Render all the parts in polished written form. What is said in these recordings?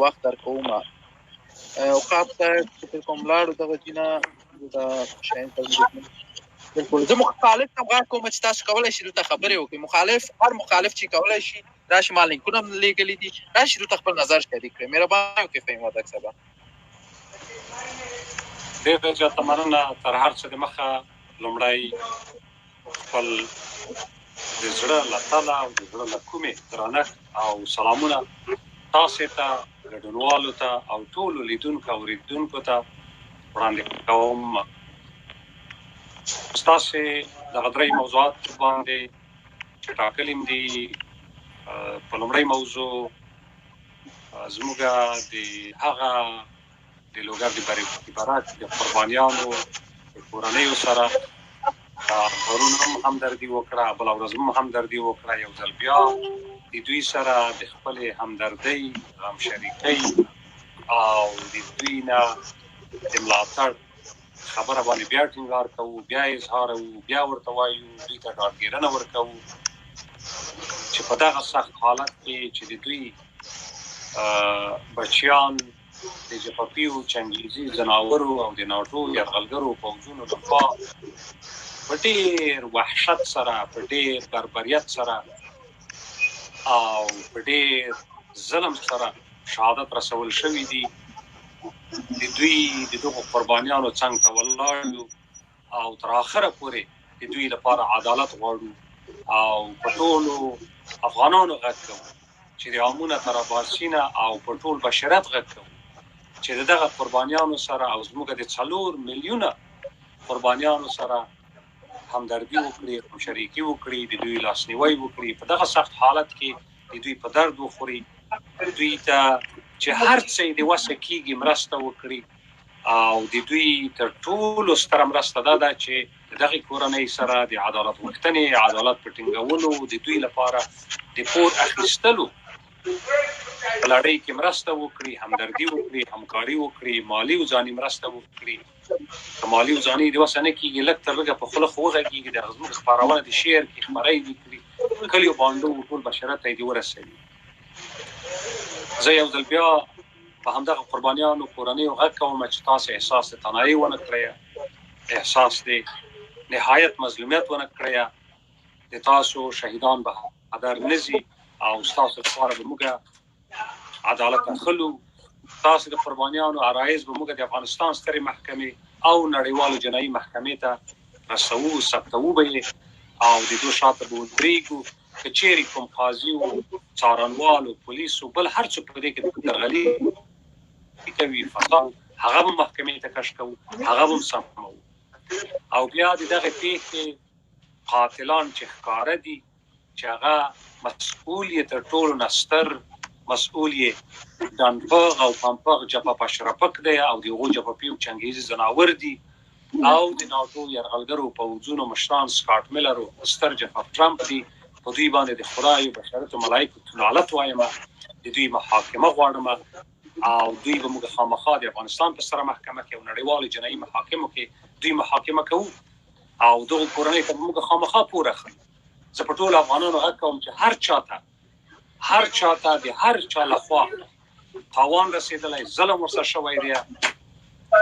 وخت درکوم. عقاب صاحب فکر کوم لاړو دغه جینا د شاهین صاحب. بالکل، زه مخالف ته غږ کوم چې تاسو کولای شئ دلته خبرې وکړئ. مخالف، هر مخالف چې کولای شي راشي، ما لینکونه هم لېږلي دي، راشي دلته خپل نظر شریک کړئ. مهرباني وکړئ فهیم وردګ صاحب. ډېره زیاته مننه. تر هر څه د مخه لومړی خپل د زړه له تله او د زړه له کومې درنښت او سلامونه تاسې ته، ګډونوالو ته او ټولو لیدونکو او اورېدونکو ته وړاندې کوم. ستاسې دغه درې موضوعات باندې چې ټاکلي دي، په لومړۍ موضوع زموږ د هغه د لوګر د برک د قربانیانو د کورنیو سره پرون هم همدردي وکړه، بله ورځ هم همدردي وکړه، یو ځل بیا د دوی سره د خپلې همدردۍ، غمشریکۍ او د دوی نه د ملاتړ خبره باندې بیا ټینګار کوو، بیا اظهاروو، بیا ورته وایو، دوی ته ډاډګیرنه ورکوو چې په دغه سخت حالت کې چې د دوی بچیان د جپپیو چنګیزي ځناورو او د ناټو یرغلګرو پوځونو لخوا په ډیر وحشت سره، په ډیر بربریت سره او په ډیر ظلم سره شهادت رسول شوي دي، د دوی د دغو قربانیانو څنګ ته ولاړ یو او تر اخره پورې د دوی لپاره عدالت غواړو او په ټولو افغانانو غږ کوو چې د آمونه تر اباسینه او په ټول بشریت غږ کوو چې د دغه قربانیانو سره او زموږ د 4 میلیونه قربانیانو سره همدردي وکړي، همشریکي وکړي، د دوی لاسنیوی وکړي، په دغه سخت حالت کې د دوی په درد وخوري، دوی ته چې هر څه یې د وسه کېږي مرسته وکړي. او د دوی تر ټولو ستره مرسته دا ده چې د دغې کورنۍ سره د عدالت غوښتنې، عدالت په ټینګولو، د دوی لپاره د پور اخیستلو په لړۍ کې مرسته وکړي، همدردي وکړي، همکاري وکړي، مالي او ځاني مرسته وکړي. که مالي او ځاني د وسه نه کېږي، لږ تر لږه په خوله خو وغږېږي، د زموږ خپرونه د شعر کې خپره یې کړي، کلیو بانډو ټول بشریت ته یې دې ورسوي. زه یو ځل بیا په همدغه قربانیانو کورنیو غږ کوم چې تاسو احساس د تنهایۍ ونه کړئ، احساس د نهایت مظلومیت ونه کړئ، د تاسو شهیدان به هدر نه ځي او ستاسو لپاره به موږ عدالت اخلو. تاسو د قربانیانو عرایض به موږ د افغانستان سترې محکمې او نړیوالو جنایي محکمې ته رسوو، ثبتوو به یې او د دوی شاته به ودرېږو. که چیرې کوم قاضي او څارنوال او پولیس او بل هر څوک په دې کې درغلي کوي، فساد، هغه به محکمې ته کش کوو، هغه به سموو. او بیا د دغه پیښې قاتلان چې ښکاره دي، چې هغه مسؤل یې تر ټولو نه ستر مسؤل یې ډنپغ او پمپغ جپه پشرپک دی او د هغو جپپیو چنګیزي ځناور دي او د ناټو یرغلګرو پوځونو مشران سکاټ میلر او ستر جفف ټرمپ دي، په دوی باندې د خدای او بشریت او ملایکو لعنت وایم، د دوی محاکمه غواړم او دوی به موږ خامخا د افغانستان په ستره محکمه کې او نړیوالو جنایي محاکمو کې دوی محاکمه کوو او دغو کورنۍ ته به موږ خامخا پور اخلو. زه په ټولو افغانانو غږ کوم چې هر چاته، هر چاته د هر چا لخوا تاوان رسېدلی، ظلم ورسره شوی دی،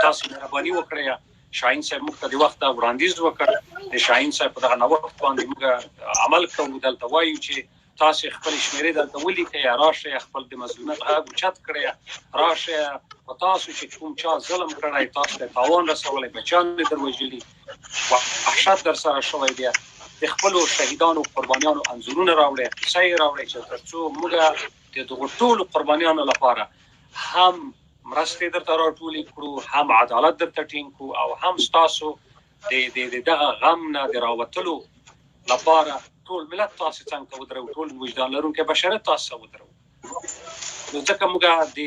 تاسو مهرباني وکړئ. شاهین صاحب موږ ته د وخت وړاندیز وکړ، د شاهین صاحب په دغه نوښت باندې موږ عمل کوو. دلته وایو چې تاسو خپلې شمېرې دلته ولیکئ، راشئ خپل د مظلومیت غږ اوچت کړئ، راشئ په تاسو چې کوم چا ظلم کړی، تاسو ته تاوان رسولی، بچیان یې در وژلي، وحشت در سره شوی دی، د خپلو شهیدانو قربانیانو انځورونه راوړئ، کیسه یې راوړئ چې تر څو موږ د دغو ټولو قربانیانو لپاره هم مرستې درته راټولې کړو، هم عدالت درته ټینګ کړو او هم ستاسو د دغه غم نه د راوتلو لپاره ټول ملت تاسو څنګ ته ودرو، ټول وجدان لرونکی بشریت تاسو سره ودرو. نو ځکه موږ د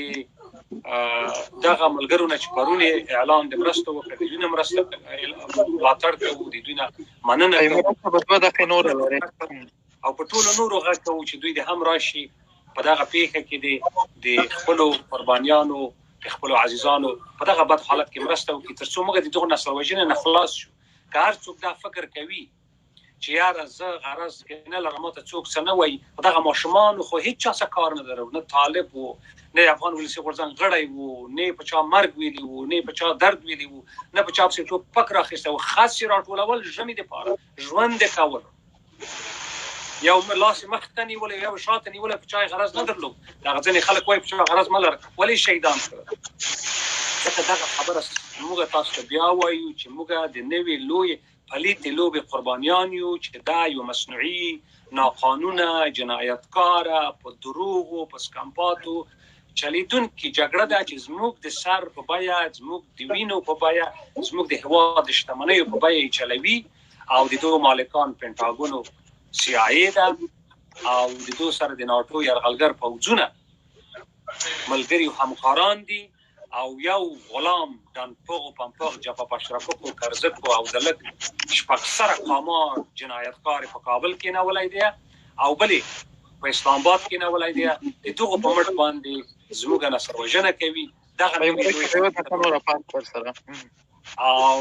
دغه ملګرو نه چې پرون یې اعلان د مرستو وکړ، د دوی نه مرسته ملاتړ کوو، د دوی نه مننه کوو او په ټولو نورو غږ کوو چې دوی دې هم راشي په دغه پیښه کې د خپلو قربانیانو، د خپلو عزیزانو په دغه بد حالت کې مرسته وکړي، تر څو موږ د دغو نسل وژنې نه خلاص شو. که هر څوک دا فکر کوي چې یاره زه غرض کې نه لرم، ماته څوک څه نه وایي. خو دغه ماشومانو خو هیڅ چا سره کار نه درلود، نه طالب وو، نه افغان ولسي غورځنګ غړی وو، نه په چا مرګ ویلی وو، نه په چا درد ویلی وو، نه په چا پسې ټوپک راخیستی وو. خس یې راټولول ژمي دپاره، ژوند یې کول. یو لاس یې مخ ته نیولی، یو شاته نیولی، په چا یې غرض نه درلود. دغه ځینې خلک وایي په چا غرض مه لره، ولې شهیدان کړل؟ ځکه دغه خبره موږ تاسو ته بیا وایو چې موږ د نوې لویې پلیتې لوبې قربانیان یو، چې دا یو مصنوعي، ناقانونه، جنایتکاره، په دروغو، په سکمپاتو چلیدونکې جګړه ده چې زموږ د سر په بیه، زموږ د وینو په بیه، زموږ د هیواد د شتمنیو په بیه یې چلوي. او د دوه مالکان پنټاګون او سي آی ای ده، او د دوی سره د ناټو یرغلګر پوځونه ملګري او همکاران دي. او یو غلام ډنپغ پمپغ جپه پشرفکو کرزکو او د لږ شپږسره قامار جنایتکار په کابل کې نولی دی او بلې په اسلام آباد کې نولی دی، د دغو په مټ باندې زموږ نسل وژنه کوي. دغه نوې او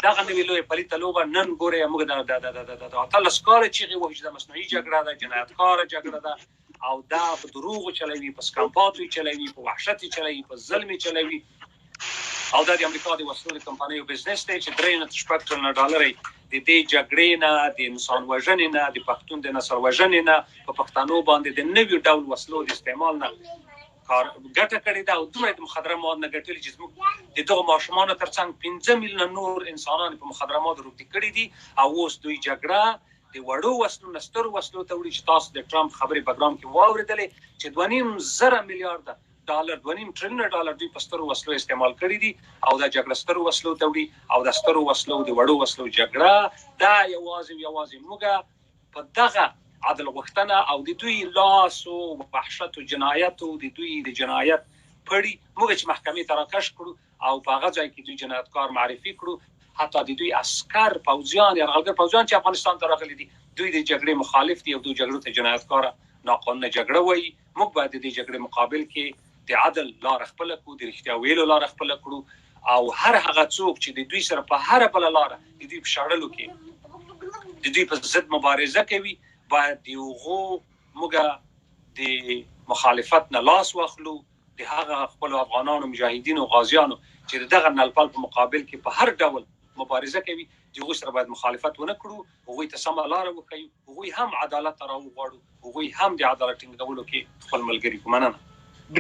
دغه نوې لویه پلیته لوبه نن ګورئ موږ د 18 کاله چیغې وهو چې دا مصنوعي جګړه ده، جنایتکاره جګړه ده، او دا په دروغو چلوي، په سکمپاتو یې چلوي، په وحشت یې چلوي، په ظلم یې چلوي. او دا د امریکا د وسلو د کمپنیو بزنس دی چې 3 نه 6 ټریلیونه ډالر یې د دې جګړې نه، د انسان وژنې نه، د پښتون د نسل وژنې نه، په پښتنو باندې د نویو ډول وسلو د استعمال نه کار ګټه کړې ده. او دومره د مخدره مواد نه ګټلي چې زموږ د دغو ماشومانو ترڅنګ 5 میلیونه نور انسانان په مخدره موادو روږدي کړي دي. او اوس دوی جګړه د وړو وسلو نه سترو وسلو ته وړي، چې تاسو د ټرمپ خبرې بګرام کې واورېدلې چې 2.5 زره میلیارده ډالر، 2.5 ټریلیونه ډالر دوی په سترو وسلو استعمال کړي دي. او دا جګړه سترو وسلو ته وړي، او د سترو وسلو د وړو وسلو جګړه دا یوازې یوازې موږ په دغه عدل غوښتنه او د دوی لاس او وحشت او جنایت او د دوی د جنایت پړی موږ چې محکمې ته راکش کړو او په هغه ځای کې دوی جنایتکار معرفي کړو. حتی د دوی عسکر پوځیان، یرغلګر پوځیان چې افغانستان ته راغلي دي، دوی د جګړې مخالف دي او دوی جګړو ته جنایتکاره ناقانونه جګړه وایي. موږ باید د دې جګړې مقابل کې د عدل لاره خپله کړو، د رښتیا ویلو لاره خپله کړو، او هر هغه څوک چې د دوی سره په هره بله لاره د دوی په شړلو کې د دوی په ضد مبارزه کوي، باید د هغو موږ د مخالفت نه لاس واخلو. د هغه خپلو افغانانو، مجاهدینو، غازیانو چې د دغه نلپال په مقابل کې په هر ډول مبارزه کوي، د هغوی سره باید مخالفت ونه کړو، هغوی ته سمه لاره وښیو، هغوی هم عدالت ته راوغواړو، هغوی هم د عدالت ټینګولو کې خپل ملګري کړو. مننه.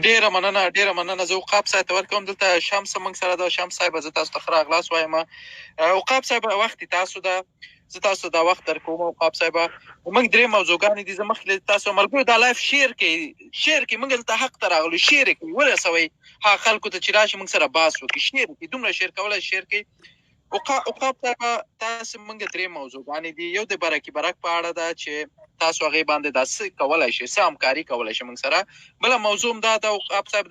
ډیره مننه، ډیره مننه. زه عقاب صاحب ته ورکوم. دلته شمس موږ سره ده. شمس صاحب، زه تاسو ته ښه راغلاست وایم. عقاب صاحب، وخت تاسو ده، زه تاسو ته دا وخت درکوم. عقاب صاحب، موږ درې موضوعګانې دي. زه مخکې تاسو ملګرو دا live share کړئ، share کړئ. موږ دلته حق ته راغلو. share کړئ، ورسوئ هغه خلکو ته چې راشي موږ سره بحث وکړي. share کړئ، دومره share کولای share کړئ. عقاب صاحب، تاسو موږ درې موضوعګانې دي. یو د برکي برک په اړه ده چې تاسو هغې باندې دا څه کولای شئ، څه همکاري کولای شئ موږ سره. بله موضوع هم دا ده عقاب صاحب،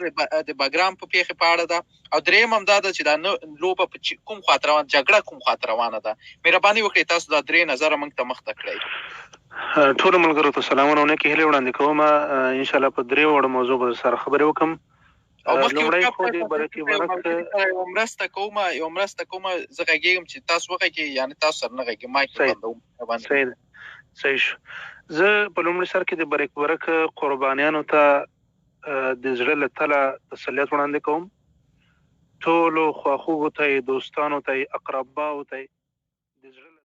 د بګرام په پیښې په اړه ده، او درېیم هم دا ده چې دا لوبه په کوم خواته روان، جګړه کوم خواته روانه ده. مهرباني وکړئ، تاسو دا درې نظره موږ ته مخته کړئ. ټولو ملګرو ته سلامونه او نیکې هیلې وړاندې کوم. ان شاء الله په درې وړو موضوع به سره خبرې وکم. او مخکې لومړی خو د برکي برک یو مرسته کوم، یو مرسته کوم. زه غږېږم چې تاسو وغږېږئ، یعنی تاسو سره نه غږېږم، مایک بندوم. صحیح ده، صحیح شو. زه په لومړي سر کې د برک برک قربانیانو ته د زړه له تله تسلیت وړاندې کوم. ټولو خواخوږو ته، دوستانو ته، اقرباو ته.